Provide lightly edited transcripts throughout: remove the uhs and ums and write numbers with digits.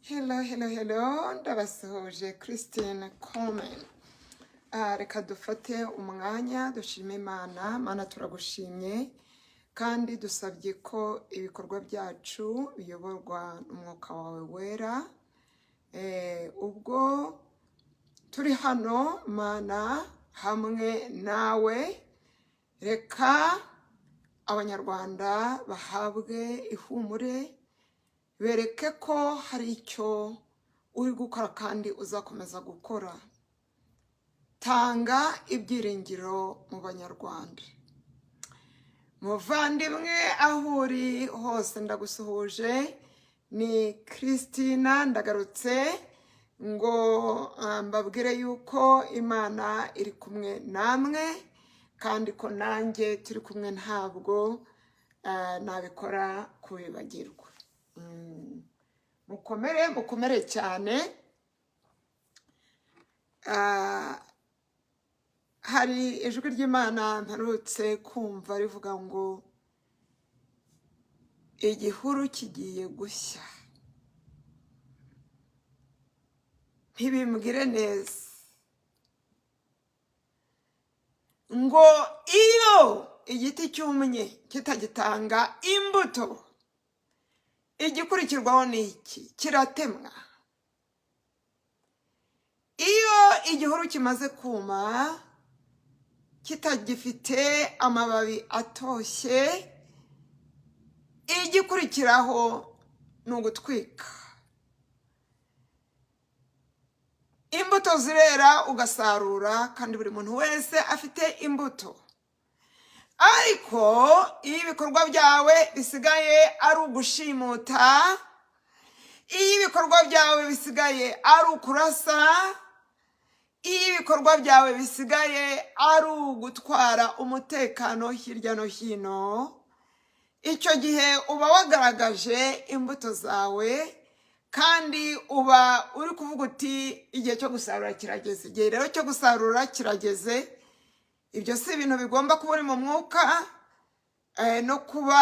Hello, hello, hello, ndabasuhuje Christine Coleman. Reka dufate umwanya dushime Imana. Mana, turagushimye kandi dusabye ko ibikorwa byacu biyoborwa n'umwuka wawe wera. Ubwo turi hano, Mana, hamwe nawe, reka Abanyarwanda bahabwe ihumure, bereke ko hari icyo uri gukora kandi uzakomeza gukora. Tanga ibyiringiro mu Banyarwanda. Muvandimwe, aho uri hose ndagusuhuje, ni Christina. Ndagarutse ngo mbabwire yuko Imana iri kumwe namwe kandi ko nanjye turi kumwe, ntabwo nabikora kubibagirwa. Mukomere, mukomere cyane. Hari ijwi ry'Imana mperutse kumva rivuga ngo igihuru kigiye gushya. Ntibimbwire neza ngo iyo igiti cyumye kitagitanga imbuto, igikurikirwaho ni iki? Kiratemwa. Iyo igihuru kimaze kuma, kitagifite amababi atoshye, igikurikiraho ni ugutwika. Imbuto zirera ugasarura, kandi buri muntu wese afite imbuto. Ariko iyo ibikorwa byawe bisigaye ari ugushimuta, iyo ibikorwa byawe bisigaye ari ukurasa, iyo ibikorwa byawe bisigaye ari ugutwara umutekano hirya no hino, icyo gihe uba wagaragaje imbuto zawe kandi uba uri kuvuga uti igihe cyo gusarura kirageze. Igihe rero cyo gusarura kirageze. Ibyo si ibintu bigomba kuba uri mu mwuka, no kuba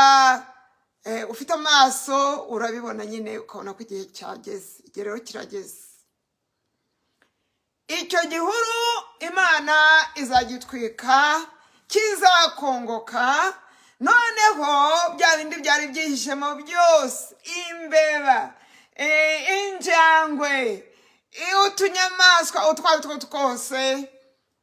ufite amaso urabibona nyine, ukabona ko igihe cyageze. Igihe rero kirageze. Icyo gihuru Imana izagitwika, kizakongoka, noneho bya bindi byari byihishemo byose, imbeba, injangwe, utunyamaswa utwo ari two twose,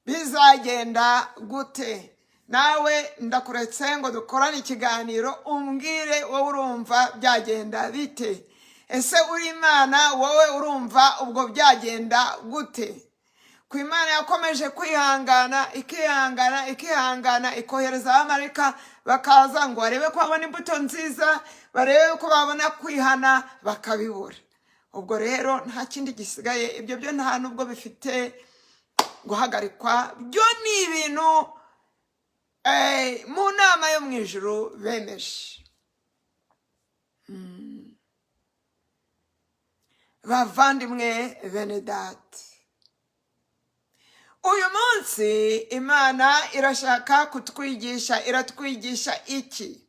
bizagenda gute? Nawe ndakuretse ngo dukorane ikiganiro, umbwire wowe urumva byagenda bite? Ese uri Imana, wowe urumva ubwo byagenda gute? Ku Imana yakomeje kwihangana, ikihangana, ikihangana, ikohereza abamarayika bakaza ngo barebe ko babona imbuto nziza, barebe ko babona kwihana, bakabibura. Ubwo rero nta kindi gisigaye, ibyo byo nta nubwo bifite guhagarikwa, byo ni ibintu mu nama yo mu ijuru bemeje. Bavandimwe, bene data, uyu munsi Imana irashaka kutwigisha. Iratwigisha iki?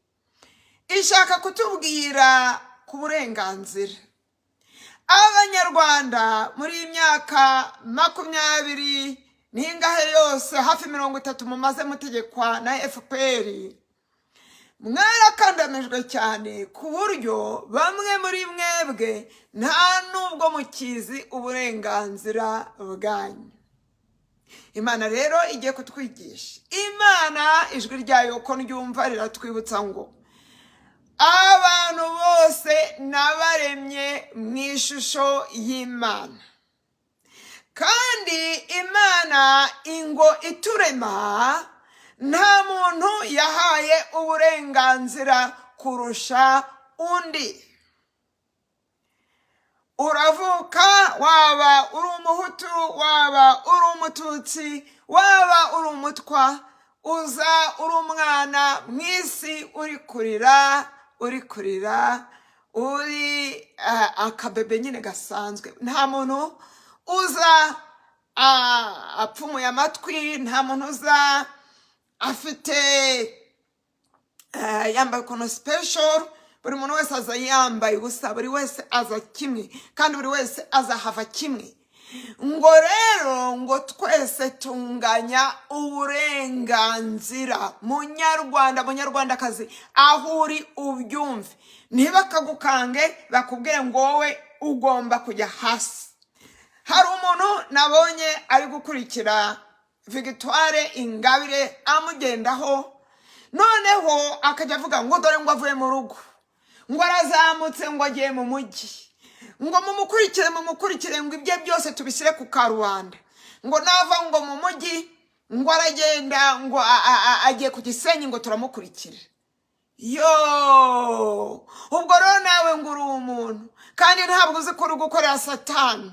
Ishaka kutubwira ku burenganzira. Abanyarwanda muri iyi myaka 20 n'ingahe yose, hafi 30 mumaze mutegekwa na FPR, mwarakandamijwe cyane ku buryo bamwe muri mwebwe nta nubwo mukizi uburenganzira bwanyu. Imana rero igiye kutwigisha. Imana ijwi ryayo uko ryumva riratwibutsa ngo abantu bose nabaremye mu ishusho y'Imana, kandi Imana ingo iturema nta muntu yahaye uburenganzira kurusha undi. Uravuka, waba uri Umuhutu, waba uri Umututsi, waba uri Umutwa, uza uri umwana mu isi, uri kurira, uri kurira, uri akabebe nyine gasanzwe. Nta muntu uza apfumuye amatwi, nta muntu uza afite yambaye ukuntu special. Buri muntu wese aza yambaye ubusa, buri wese aza kimwe, kandi buri wese azahava kimwe. Ngo rero ngo twese tunganya uburenganzira. Munyarwanda, munyarwandakazi, aho uri ubyumve, ntibakagukange bakubwire ngo wowe ugomba kujya hasi. Hari umuntu nabonye ari gukurikira Victoire Ingabire amugendaho, noneho akajya avuga ngo dore ngo avuye mu rugo, ngo arazamutse, ngo agiye mu mujyi, ngo mumukurikire, mumukurikire, ngo ibye byose tubishyire ku karubanda, ngo nava ngo mu mujyi ngo aragenda ngo agiye ku Gisenyi, ngo turamukurikira. Yo, ubwo rero nawe ngo uri umuntu, kandi ntabwo uzi ko uri gukorera Satani.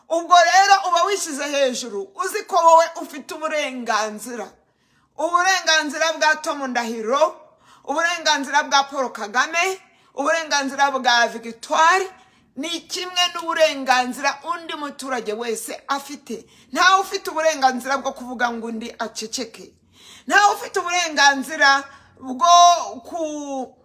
Ubwo rero uba wishyize hejuru, uzi ko wowe ufite uburenganzira, uburenganzira bwa Tom Ndahiro, uburenganzira bwa Paul Kagame, uburenganzira bwa Victoire ni kimwe n'uburenganzira undi muturage wese afite. Ntawe ufite uburenganzira bwo kuvuga ngo undi aceceke, ntawe ufite uburenganzira bwo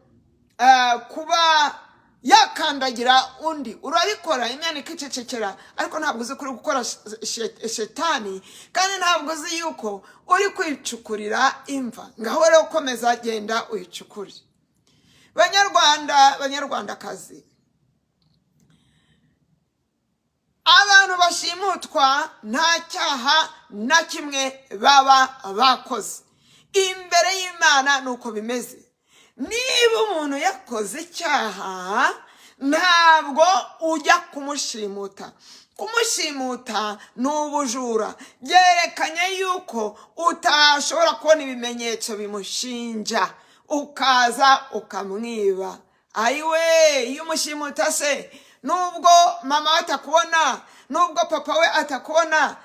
kuba yakandagira undi. Urabikora Imana ikicecekera, ariko ntabwo uzi ko uri gukora shetani, kandi ntabwo uzi yuko uri kwicukurira imva. Ngaho rero komeza, genda uyicukure. Banyarwanda, banyarwandakazi, abantu bashimutwa nta cyaha na kimwe baba bakoze imbere y'Imana, ni uko bimeze. Niba umuntu yakoze icyaha, ntabwo ujya kumushimuta. Kumushimuta ni ubujura, byerekanye yuko utashobora kubona ibimenyetso bimushinja, ukaza ukamwiba. Ayiwe, iyo umushimuta se, nubwo mama we atakubona, nubwo papa we atakubona,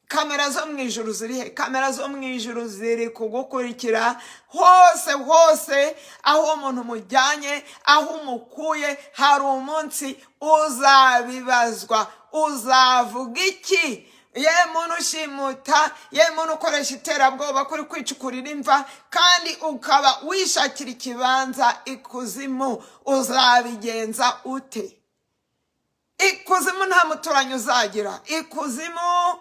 kamera zo mu ijuru ziri he? Kamera zo mu ijuru ziri kugukurikira hose hose, aho umuntu umujyanye, aho umukuye. Hari umunsi uzabibazwa. Uzavuga iki? Ye muntu ushimuta, ye muntu ukoresha iterabwoba kuri kwicukurira imva, kandi ukaba wishakira ikibanza ikuzimu, uzabigenza ute? Ikuzimu nta muturanyi uzagira. Ikuzimu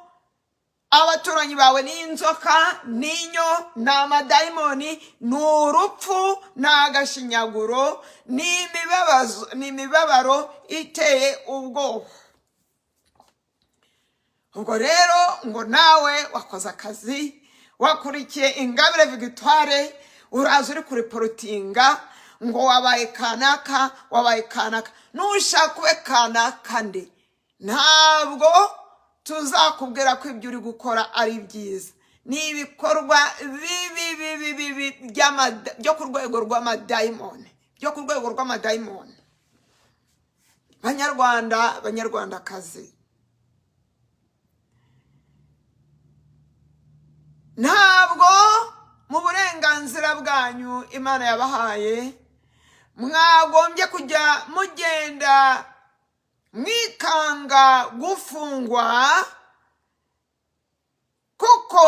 abaturanyi bawe ni inzoka, n'inyo, ni amadayimoni, ni urupfu, ni agashinyaguro, ni imibabaro iteye ubwoba. Ubwo rero ngo nawe wakoze akazi, wakurikiye Ingabire Victoire, uraza uri kuriporutinga ngo wabaye kanaka, wabaye kanaka. Nushaka ube kanaka nde, ntabwo tuzakubwira ko ibyo uri gukora ari byiza. Ni ibikorwa bibi bibi bibi byo ku rwego rw'amadayimoni, byo ku rwego rw'amadayimoni. Banyarwanda, banyarwandakazi, ntabwo mu burenganzira bwanyu Imana yabahaye mwagombye kujya mugenda mwikanga gufungwa, kuko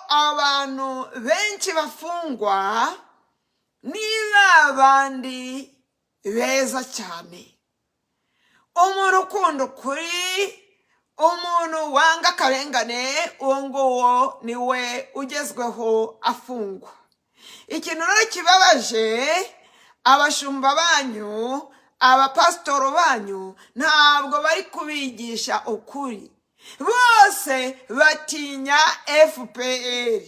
abantu benshi bafungwa ni babandi beza cyane. Umuntu ukunda ukuri, umuntu wanga akarengane, uwo nguwo niwe ugezweho afungwa. Ikintu rero kibabaje, abashumba banyu, abapasitoro banyu ntabwo bari kubigisha ukuri. Bose batinya FPR,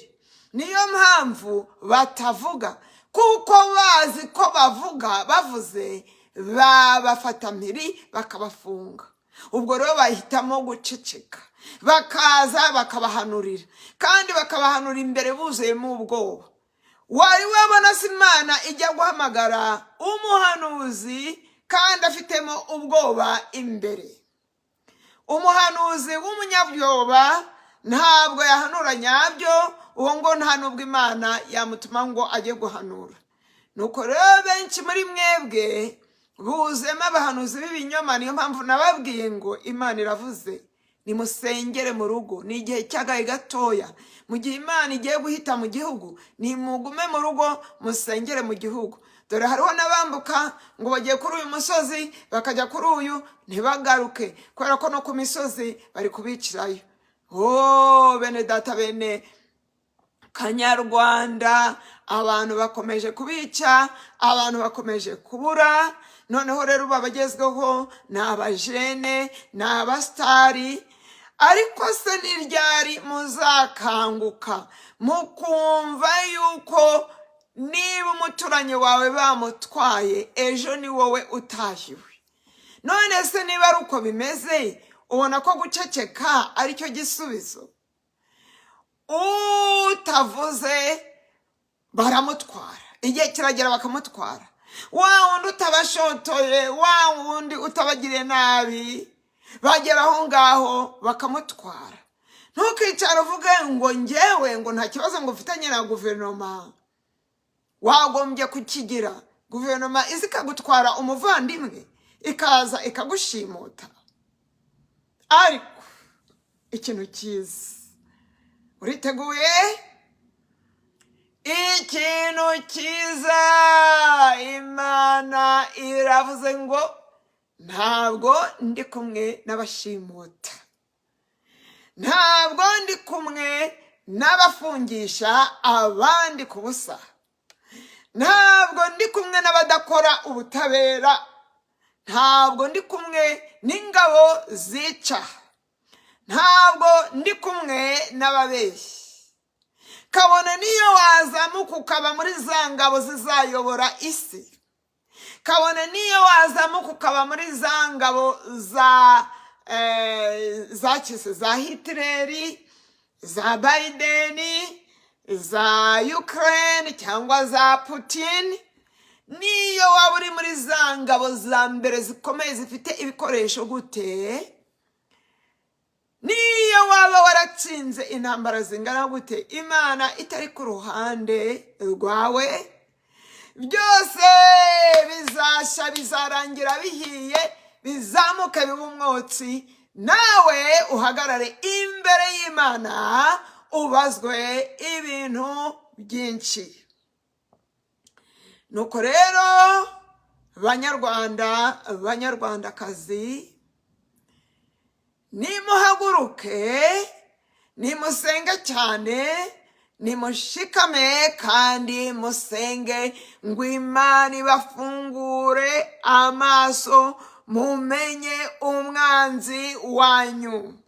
niyo mpamvu batavuga, kuko bazi ko bavuga bavuze babafata mpiri bakabafunga. Ubwo rero bahitamo guceceka, bakaza bakabahanurira, kandi bakabahanura imbere buzuyemo ubwoba. Wari wabona se Imana ijya guhamagara umuhanuzi kandi afitemo ubwoba imbere? Umuhanuzi w'umunyabyoba ntabwo yahanura nyabyo, uwo ngo nta nubwo Imana yamutuma ngo ajye guhanura. Nuko rero benshi muri mwebwe buzemo abahanuzi b'ibinyoma. Niyo mpamvu nababwiye ngo Imana iravuze, nimusengere mu rugo, ni igihe cy'agahe gatoya. Mu gihe Imana igiye guhita mu gihugu, nimugume mu rugo musengere mu gihugu. Dore hariho n'abambuka ngo bagiye kuri uyu musozi, bakajya kuri uyu ntibagaruke, kubera ko no ku misozi bari kubicirayo. Oh, bene data, bene Kanyarwanda, abantu bakomeje kubica, abantu bakomeje kubura. Noneho rero babagezweho ni abajene, ni abasitari. Ariko se ni ryari muzakanguka mukumva yuko niba umuturanyi wawe bamutwaye, ejo ni wowe utahiwe? None se niba ari uko bimeze, ubona ko guceceka aricyo gisubizo? Utavuze baramutwara, igihe kiragera bakamutwara. Wa wundi utabashotoye, wa wundi utabagiriye nabi, bagera aho ngaho bakamutwara. Ntukicare uvuge ngo ngewe ngo nta kibazo ngo ufitanye na guverinoma. Wagombye kukigira. Guverinoma iza ikagutwara umuvandimwe, ikaza ikagushimuta. Ariko ikintu cyiza, uriteguye? Ikintu cyiza, Imana iravuze ngo ntabwo ndi kumwe n'abashimuta, ntabwo ndi kumwe n'abafungisha abandi ku busa, ntabwo ndi kumwe n'abadakora ubutabera, ntabwo ndi kumwe n'ingabo zica, ntabwo ndi kumwe n'ababeshyi. Kabone niyo wazamuka ukaba muri za ngabo zizayobora isi, kabone niyo wazamuka ukaba muri za ngabo za kise, za Hitireri, za Bayideni, za Ukraine cyangwa za Putin, niyo waba uri muri za ngabo za mbere zikomeye zifite ibikoresho gute, niyo waba waratsinze intambara zingana gute, Imana itari ku ruhande rwawe, byose bizashya, bizarangira bihiye, bizamuke bibe umwotsi, nawe uhagarare imbere y'Imana ubazwe ibintu byinshi. Nuko rero, Banyarwanda, Banyarwandakazi, nimuhaguruke, nimusenge cyane, nimushikame kandi musenge ngo Imana ibafungure amaso mumenye umwanzi wanyu.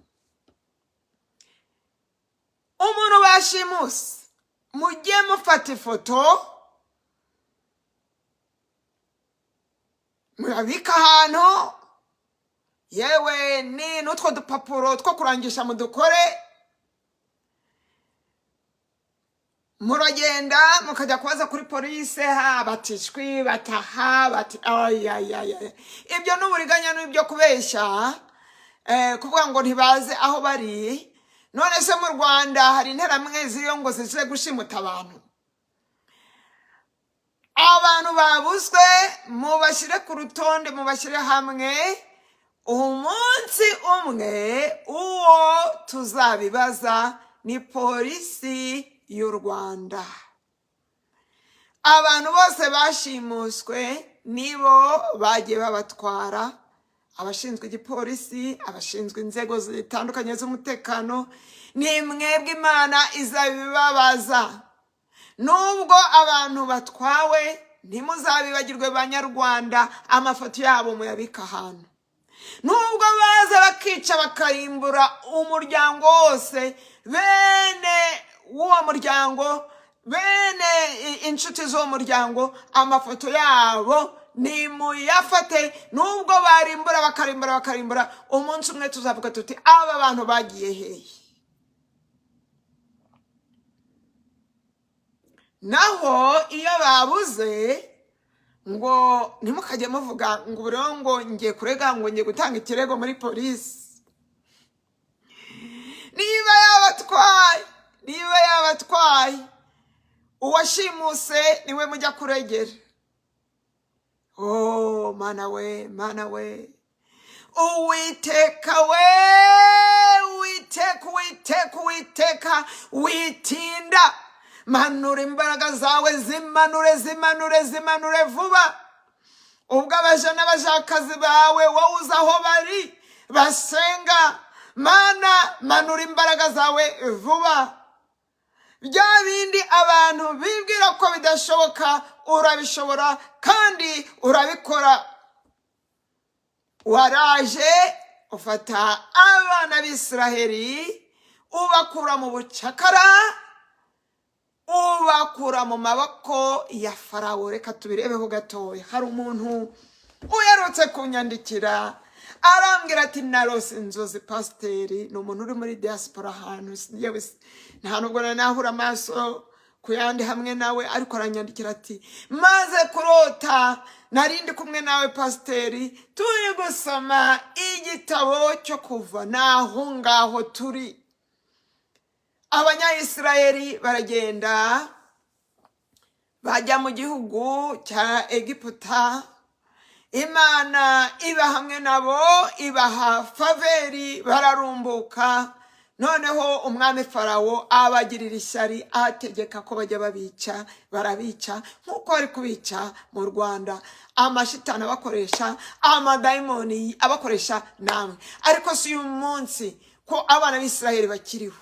Umuntu bashimuse, mujye mufata ifoto murabika ahantu, yewe ni n'utwo dupapuro two kurangisha mudukore. Muragenda mukajya kubaza kuri polisi, ha batishwi bataha bati ayayaya. Ibyo ni uburiganya n'ibyo kubeshya, kuvuga ngo ntibazi aho bari. None se mu Rwanda hari interamwe ziriyo ngo zije gushimuta abantu? Abantu babuzwe mubashyire ku rutonde, mubashyire hamwe. Umunsi umwe uwo tuzabibaza ni polisi y'u Rwanda. Abantu bose bashimuswe nibo bagiye babatwara, abashinzwe igipolisi, abashinzwe inzego zitandukanye z'umutekano, ni mwebwe Imana izabibabaza. Nubwo abantu batwawe, ntimuzabibagirwe Banyarwanda, amafoto yabo muyabika ahantu. Nubwo baza bakica bakarimbura umuryango wose, bene w'uwo muryango, bene inshuti z'uwo muryango, amafoto yabo nimuyafate. Nubwo barimbura bakarimbura bakarimbura, umunsi umwe tuzavuga tuti aba bantu bagiye hehe? Naho iyo babuze, ngo ntimukajye muvuga ngo ubu rero ngo ngiye kurega, ngo ngiye gutanga ikirego muri polisi. Niba yabatwaye, niba yabatwaye, uwashimuse niwe mujya kuregera. Oh Mana we, Mana we, Uwiteka we, Uwiteka, Uwiteka, Uwiteka, witinda. Manura imbaraga zawe, zimanure, zimanure, zimanure vuba. Ubwo abaja n'abajakazi bawe, wowe uzi aho bari basenga, Mana, manura imbaraga zawe vuba. Bya bindi abantu bibwira ko bidashoboka, urabishobora kandi urabikora. Waraje ufata abana b'Isiraheli, ubakura mu bucakara, ubakura mu maboko ya Farawo. Reka tubirebeho gatoya. Hari umuntu uherutse kunyandikira, arambwira ati: "Narose inzozi, pasiteri." Ni umuntu uri muri diaspora ahantu, yewe nta nubwo nari nahura amaso ku yandi hamwe nawe, ariko aranyandikira ati: "Maze kurota nari ndi kumwe nawe, pasiteri, turi gusoma igitabo cyo Kuva." Naho ngaho turi, Abanyayisiraheli baragenda bajya mu gihugu cya Egiputa. Imana iba hamwe nabo, ibaha faveur, bararumbuka. Noneho umwami Farawo abagirira ishyari, ategeka ko bajya babica. Barabica nk'uko bari kubica mu Rwanda, amashitani abakoresha, amadayimoni abakoresha namwe. Ariko si uyu munsi ko abana b'Isiraheli bakiriho,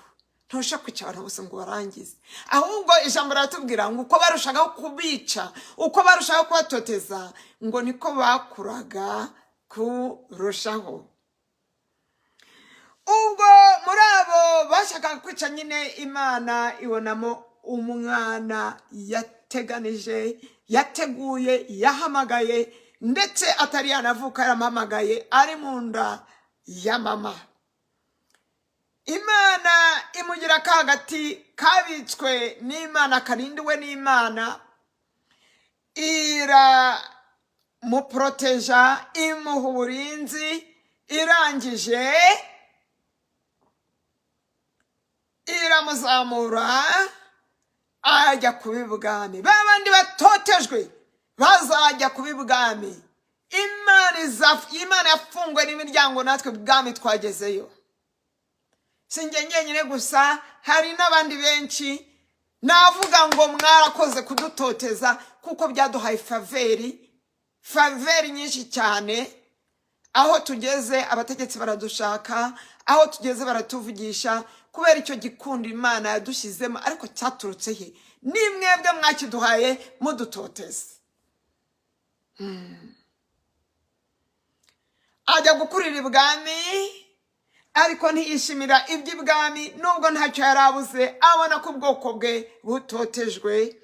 ntushaka kwica abantu bose ngo barangize. Ahubwo ijambo riratubwira ngo uko barushagaho kubica, uko barushaho kubatoteza, ngo niko bakuraga kurushaho. Ubwo muri abo bashakaga kwica nyine, Imana ibonamo umwana yateganije, yateguye, yahamagaye, ndetse atari yanavuka yaramuhamagaye ari mu nda ya mama. Imana imugira ka gati kabitswe n'Imana, karindiwe n'Imana, iramuporoteja, imuha uburinzi. Irangije iramuzamura, ajya kuba ibwami. Ba bandi batotejwe bazajya kuba ibwami. Imana yafunguwe n'imiryango, natwe bwami twagezeyo. Si njye njyenyine gusa, hari n'abandi benshi. Navuga ngo mwarakoze kudutoteza, kuko byaduhaye faveur, faveur nyinshi cyane. Aho tugeze abategetsi baradushaka, aho tugeze baratuvugisha, kubera icyo gikundo Imana yadushyizemo. Ariko cyaturutse he? Ni mwebwe mwakiduhaye mudutoteza. Ajya gukurira ibwami, ariko ntiyishimira iby'ibwami, nubwo ntacyo yari abuze. Abona ko ubwoko bwe butotejwe,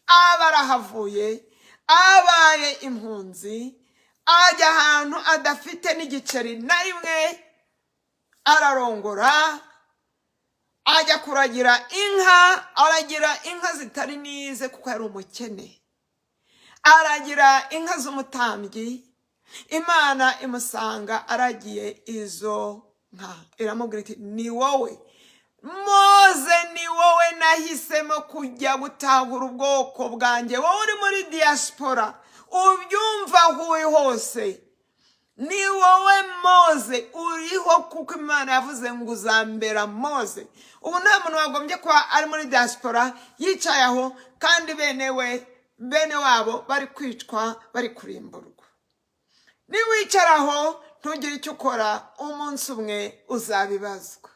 aba arahavuye, abaye impunzi, ajya ahantu adafite n'igiceri na rimwe, ararongora, ajya kuragira inka. Aragira inka zitari n'ize kuko yari umukene, aragira inka z'umutambyi. Imana imusanga aragiye izo nka, iramubwira iti: "Ni wowe Moze, ni wowe nahisemo kujya gutahura ubwoko bwanjye." Wowe uri muri diaspora, ubyumva aho uri hose, ni wowe Moze uriho, kuko Imana yavuze ngo uzambera Moze. Ubu nta muntu wagombye kuba ari muri diaspora yicaye aho, kandi bene we, bene wabo bari kwicwa, bari kurimburwa. Niwicara aho ntugire icyo ukora, umunsi umwe uzabibazwa.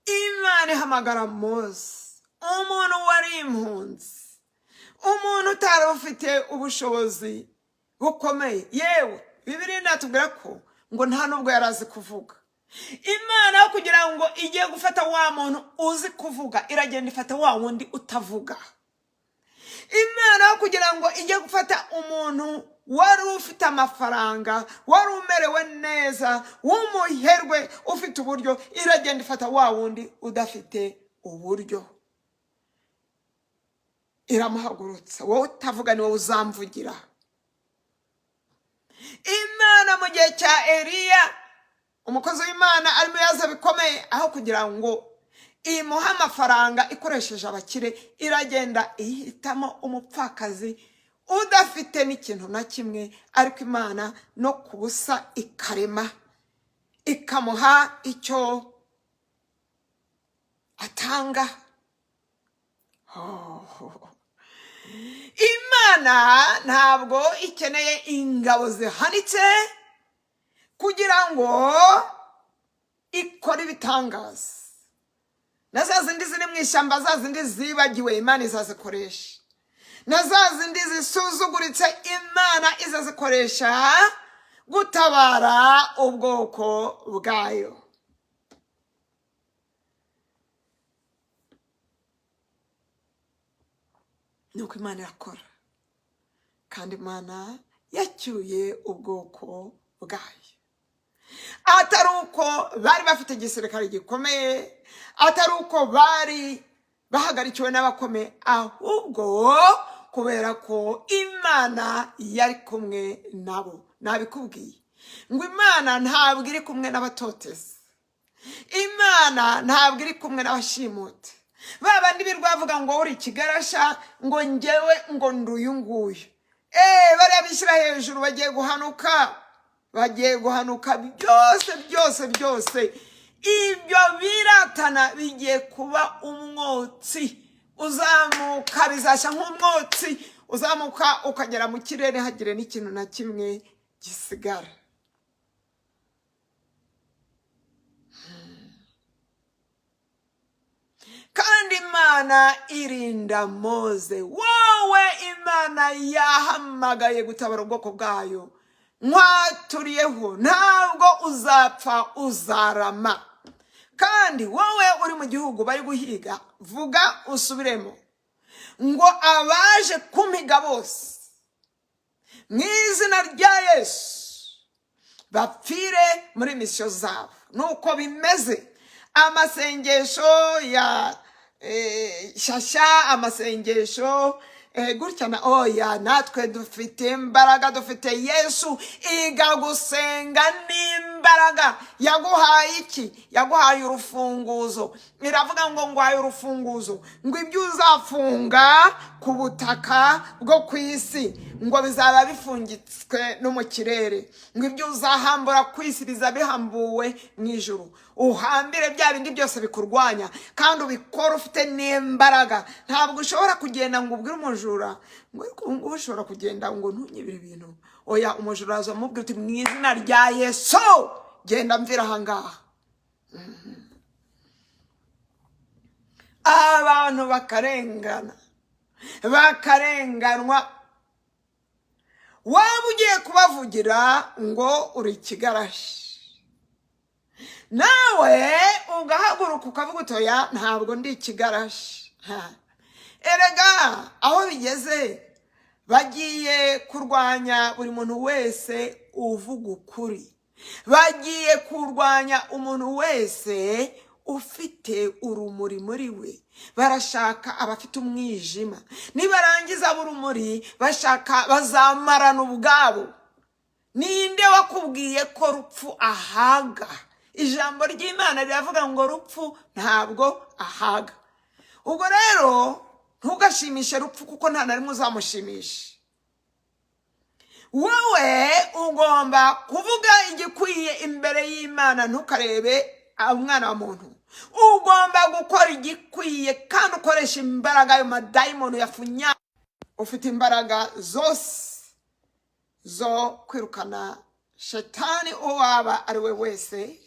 Imana ihamagara Mose, umuntu wari impunzi, umuntu utari ufite ubushobozi bukomeye. Yewe, Bibiliya inatubwira ko ngo nta nubwo yari azi kuvuga. Imana aho kugira ngo igiye gufata wa muntu uzi kuvuga, iragenda ifata wa wundi utavuga. Imana aho kugira ngo ijye gufata umuntu wari ufite amafaranga, wari umerewe neza, w'umuherwe, ufite uburyo, iragenda ifata wa wundi udafite uburyo, iramuhagurutsa: "Wowe utavuga, ni wowe uzamvugira." Imana mu gihe cya Eliya, umukozi w'Imana ari mu bibazo bikomeye, aho kugira ngo imuhe amafaranga ikoresheje abakire, iragenda ihitamo umupfakazi udafite n'ikintu na kimwe, ariko Imana no ku busa ikarema, ikamuha icyo. Atanga. Oh. Imana ntabwo ikeneye ingabo zihanitse kugira ngo ikore ibitangaza. Na za zindi ziri mu ishyamba, za zindi zibagiwe, Imana izazikoresha. Na za zindi zisuzuguritse, Imana izazikoresha gutabara ubwoko bwayo. Nuko Imana irakora, kandi Imana yacyuye ubwoko bwayo, atari uko bari bafite igisirikare gikomeye, atari uko bari bahagarikiwe n'abakomeye, ahubwo kubera ko Imana yari kumwe nabo. Nabikubwiye ngo Imana ntabwo iri kumwe n'abatotezi, Imana ntabwo iri kumwe n'abashimuta ba bandi birirwa bavuga ngo uri ikigarasha, ngo ngewe ngo nduyu nguyu. Bariya bishyira hejuru bagiye guhanuka, bagiye guhanuka byose byose byose. Ibyo biratana bigiye kuba umwotsi uzamuka, bizashya nk'umwotsi uzamuka ukagera mu kirere, hagire n'ikintu na kimwe gisigara. Kandi Imana irinda Mose. Wowe Imana yahamagaye gutabara ubwoko bwayo, nkwaturiyeho ntabwo uzapfa, uzarama. Kandi wowe uri mu gihugu bari guhiga, vuga usubiremo ngo abaje kumpiga bose mu izina rya Yesu bapfire muri misiyo zabo. Nuko bimeze. Amasengesho ya Shyashya, amasengesho gutya na oya, natwe dufite imbaraga, dufite Yesu. Iga gusenga n'imbaraga. Yaguhaye iki? Yaguhaye urufunguzo. Iravuga ngo ngwaye urufunguzo, ngo ibyo uzafunga ku butaka bwo ku isi ngo bizaba bifungitswe no mu kirere, ngo ibyo uzahambura ku isi bizaba bihambuwe mu ijuru. Uhambire bya bindi byose bikurwanya, kandi ubikore ufite n'imbaraga. Ntabwo ushobora kugenda ngo ubwire umujura ngo ariko ubu ngubu ushobora kugenda ngo ntunyibire ibintu. Oya, umujura aza amubwira uti mu izina rya Yesu genda mvira aha ngaha. Abantu bakarengana, bakarenganwa. Waba ugiye kubavugira ngo uri ikigarashi, nawe ugahaguruka ukavuga uti oya ntabwo ndi ikigarashi. Erega aho bigeze bagiye kurwanya buri muntu wese uvuga ukuri, bagiye kurwanya umuntu wese ufite urumuri muri we. Barashaka abafite umwijima, nibarangiza urumuri bashaka bazamarana ubwabo. Ninde wakubwiye ko Rupfu ahaga? Ijambo ry'Imana riravuga ngo Rupfu ntabwo ahaga. Ubwo rero ntugashimishe Rupfu, kuko nta na rimwe uzamushimisha. Wowe ugomba kuvuga igikwiye imbere y'Imana, ntukarebe umwana wa muntu. Ugomba gukora igikwiye kandi ukoresha imbaraga ayo madayimoni yafunya. Ufite imbaraga zose zo kwirukana shetani uwo waba ari we wese,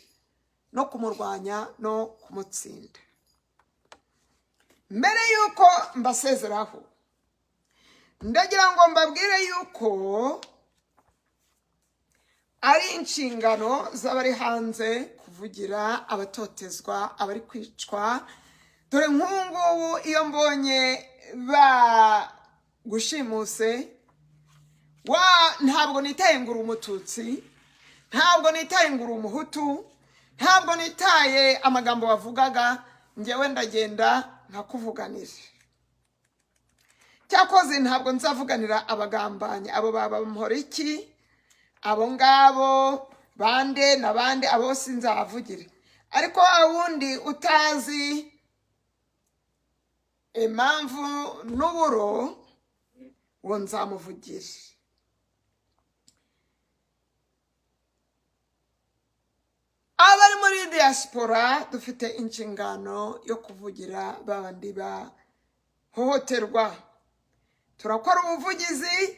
no kumurwanya no kumutsinda. Mbere yuko mbasezeraho, ndagira ngo mbabwire yuko ari inshingano z'abari hanze kuvugira abatotezwa, abari kwicwa. Dore nk'ubu ngubu iyo mbonye bagushimuse, ntabwo nitaye ngo uri umututsi, ntabwo nitaye ngo uri umuhutu, ntabwo nitaye amagambo wavugaga, njyewe ndagenda nkakuvuganira. Cyakoze ntabwo nzavuganira abagambanyi, abo baba Bamporiki, abo ngabo bande na bande, abo sinzabavugira. Ariko wa wundi utazi impamvu n'uburo, uwo nzamuvugira. Abari muri Diaspora dufite inshingano yo kuvugira bandi bahohoterwa. Turakora ubuvugizi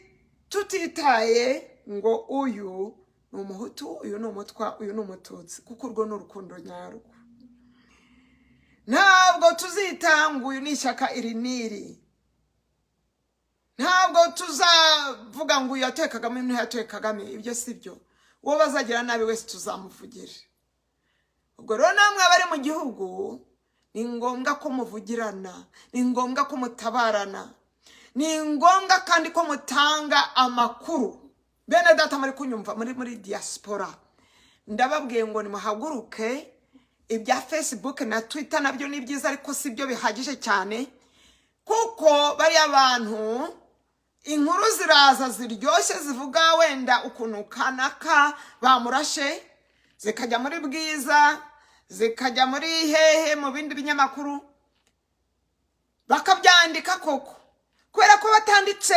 tutitaye ngo uyu ni Umuhutu, uyu ni Umutwa, uyu ni Umututsi, kuko urwo ni urukundo nyarwo. Ntabwo tuzita ngo uyu ni ishyaka iri n'iri, ntabwo tuzavuga ngo uyu yatoye Kagame, uyu ntiyatoye Kagame. Ibyo si byo. Uwo bazagira nabi wese tuzamuvugira. Ubwo rero namwe abari mu gihugu, ni ngombwa ko muvugirana, ni ngombwa ko mutabarana, ni ngombwa kandi ko mutanga amakuru. Bene data muri kunyumva muri diaspora, ndababwiye ngo nimuhaguruke. Ibya Facebook na Twitter nabyo ni byiza, ariko si byo bihagije cyane, kuko bariya bantu inkuru ziraza ziryoshye zivuga wenda ukuntu kanaka bamurashe, zikajya muri Bwiza, zikajya muri hehe, mu bindi binyamakuru bakabyandika koko. Kubera ko batanditse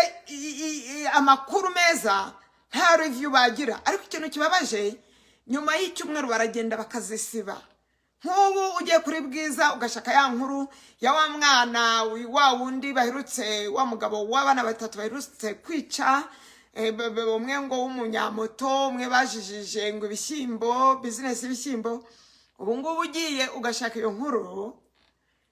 amakuru meza, nta review bagira. Ariko ikintu kibabaje, nyuma y'icyumweru baragenda bakazisiba. Nk'ubu ugiye kuri Bwiza ugashaka ya nkuru ya wa mwana wa wundi baherutse, wa mugabo w'abana batatu baherutse kwica, umwe ngo w'umunyamoto, umwe bajijije ngo ibishyimbo, bizinesi y'ibishyimbo. Ubu ngubu ugiye ugashaka iyo nkuru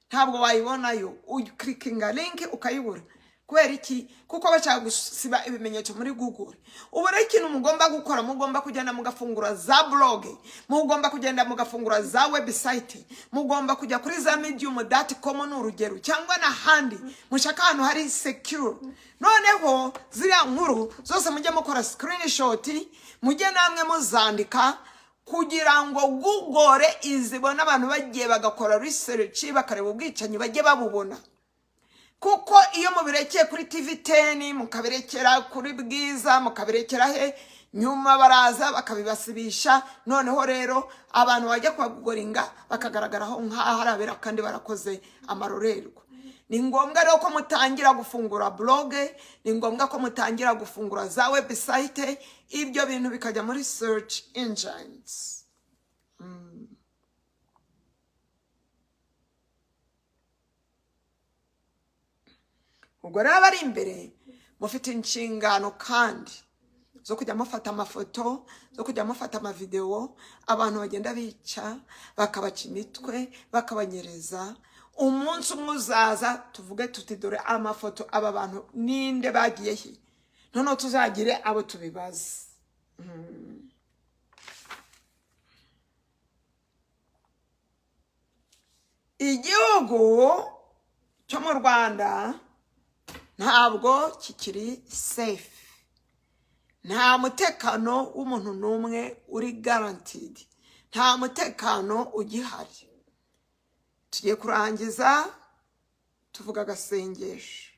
ntabwo wayibonayo, ukirikinga link ukayibura. Kubera iki? Kuko bashaka gusiba ibimenyetso muri Google. Ubu rero ikintu mugomba gukora, mugomba kugenda mugafungura za blog, mugomba kugenda mugafungura za website, mugomba kujya kuri za medium.com ni urugero, cyangwa n'ahandi mushaka ahantu hari secure. Noneho ziriya nkuru zose mujye mukora screenshot, mujye namwe muzandika kugira ngo Google izibone, abantu bagiye bagakora research bakareba ubwicanyi bajye babubona. Kuko iyo mubirekeye kuri TV 10, mukabirekera kuri Bwiza, mukabirekera he, nyuma baraza bakabibasibisha. Noneho rero abantu bajya kubagoringa bakagaragaraho nk'aho ari abera kandi barakoze amarorerwa. Ni ngombwa rero ko mutangira gufungura blog, ni ngombwa ko mutangira gufungura za website, ibyo bintu bikajya muri search engines. Ubwo rero abari imbere mufite inshingano kandi zo kujya mufata amafoto, zo kujya mufata amavidewo abantu bagenda bica, bakabaca imitwe, bakabanyereza. Umunsi umwe uzaza tuvuge tuti dore amafoto, aba bantu ninde, bagiye he? Noneho tuzagire abo tubibaza. Igihugu cyo mu Rwanda ntabwo kikiri safe, nta mutekano w'umuntu n'umwe uri guaranteed, nta mutekano ugihari. Tugiye kurangiza tuvuga agasengesho,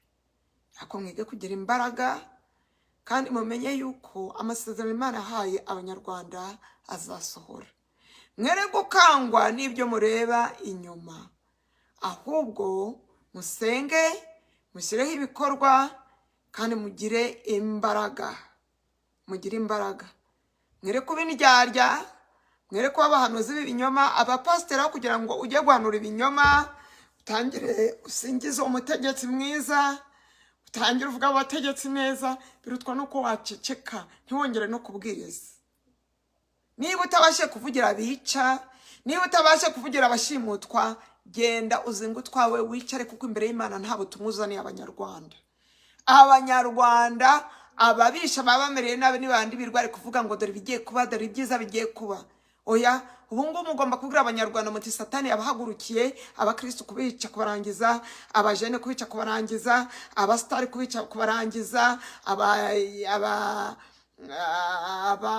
ariko mwige kugira imbaraga kandi mumenye yuko amasezerano Imana yahaye Abanyarwanda azasohora. Mwere gukangwa n'ibyo mureba inyuma, ahubwo musenge, mushyireho ibikorwa kandi mugire imbaraga, mugire imbaraga. Mwere kuba indyarya, mwere kuba abahanuzi b'ibinyoma, abapasiteri. Aho kugira ngo ujye guhanura ibinyoma, utangire usingize umutegetsi mwiza, utangire uvuga abategetsi neza, birutwa nuko waceceka ntiwongere no kubwiriza. Niba utabashe kuvugira abica, niba utabashe kuvugira abashimutwa, genda uzinge utwawe wicare, kuko imbere y'Imana nta butumwa uzaniye Abanyarwanda. Abanyarwanda ababisha baba bamereye nabi ni bandi birwari kuvuga ngo dore ibigiye kuba, dore ibyiza bigiye kuba. Oya, ubu ngubu mugomba kubwira Abanyarwanda muti Satani yabahagurukiye, abakristu kubica kubarangiza, abajene kubica kubarangiza, abasitari kubica kubarangiza,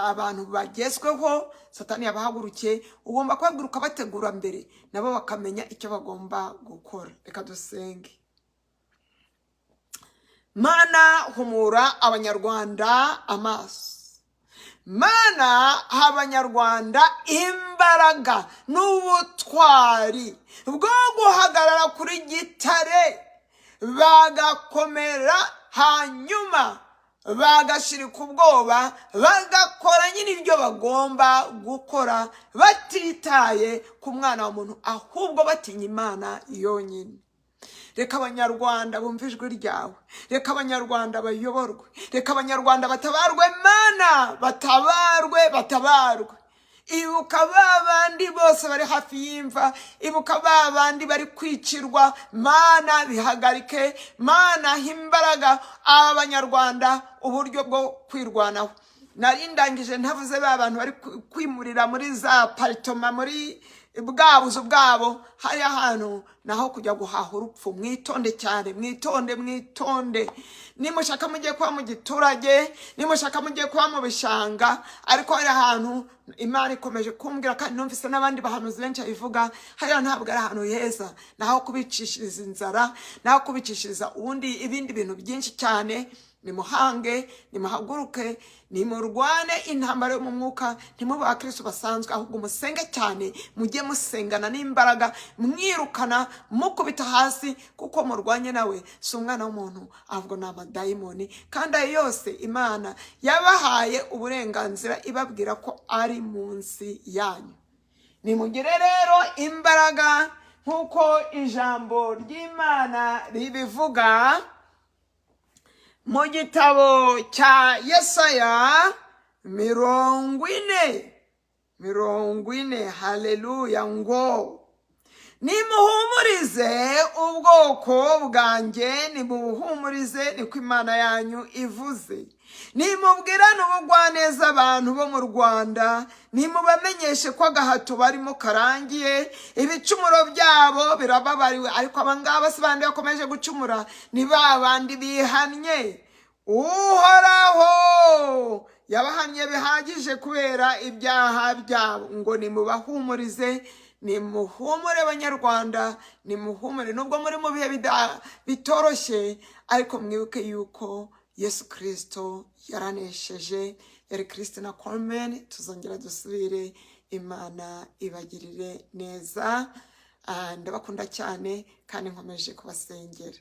abantu bagezweho Satani yabahagurukiye. Ugomba kubabwira ukabategura mbere, nabo bakamenya icyo bagomba gukora. Reka dusenge. Mana, humura Abanyarwanda amaso. Mana, ha Abanyarwanda imbaraga n'ubutwari bwo guhagarara kuri gitare bagakomera, hanyuma Bagashirika ubwoba, bagakora nyine ibyo bagomba gukora batitaye ku mwana wa muntu, ahubwo batinya Imana yonyine. Reka Abanyarwanda bumve ijwi ryawe, reka Abanyarwanda bayoborwe, reka Abanyarwanda batabarwe. Mana, batabarwe, batabarwe. Ibuka ba bandi bose bari hafi y'imva, ibuka ba bandi bari kwicirwa. Mana, bihagarike. Mana, ha imbaraga Abanyarwanda uburyo bwo kwirwanaho. Nari ndangije ntavuze ba bantu bari kwimurira muri za appartement, muri bwa buzu bwabo hariya hantu naho kujya guhaha urupfu. Mwitonde cyane, mwitonde, mwitonde. Nimushaka mugiye kuba mu giturage, nimushaka mugiye kuba mu bishanga, ariko hari ahantu Imana ikomeje kumbwira, kandi numvise n'abandi bahanuzi benshi babivuga, hariya ntabwo ari ahantu heza, naho kubicishiriza inzara, naho kubicishiriza ubundi ibindi bintu byinshi cyane. Nimuhange, nimuhaguruke, nimurwane intambara yo mu mwuka. Ntimube abakristo basanzwe, ahubwo musenge cyane, mujye musengana n'imbaraga, mwirukana, mukubita hasi, kuko murwanye nawe si umwana w'umuntu, ahubwo ni amadayimoni. Kandi ayo yose Imana yabahaye uburenganzira, ibabwira ko ari munsi yanyu. Nimugire rero imbaraga nk'uko ijambo ry'Imana ribivuga mu gitabo cya Yesaya 40 40, haleluya, ngo: "Nimuhumurize ubwoko bwanjye, nimubuhumurize, niko Imana yanyu ivuze. Nimubwirane ubugwaneza abantu bo mu Rwanda, nimubamenyeshe ko agahato barimo karangiye, ibicumuro byabo birababariwe." Ariko abangaba si bandi bakomeje gucumura, ni ba bandi bihannye. Uhoraho yabahannye bihagije kubera ibyaha byabo. Ngo nimubahumurize. Nimuhumure Abanyarwanda, nimuhumure. Nubwo muri mu bihe bitoroshye, ariko mwibuke yuko Yesu Kirisito yaranesheje. Yari Christina Coleman. Tuzongera dusubire. Imana ibagirire neza. Ndabakunda cyane kandi nkomeje kubasengera.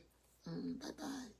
Bye bye.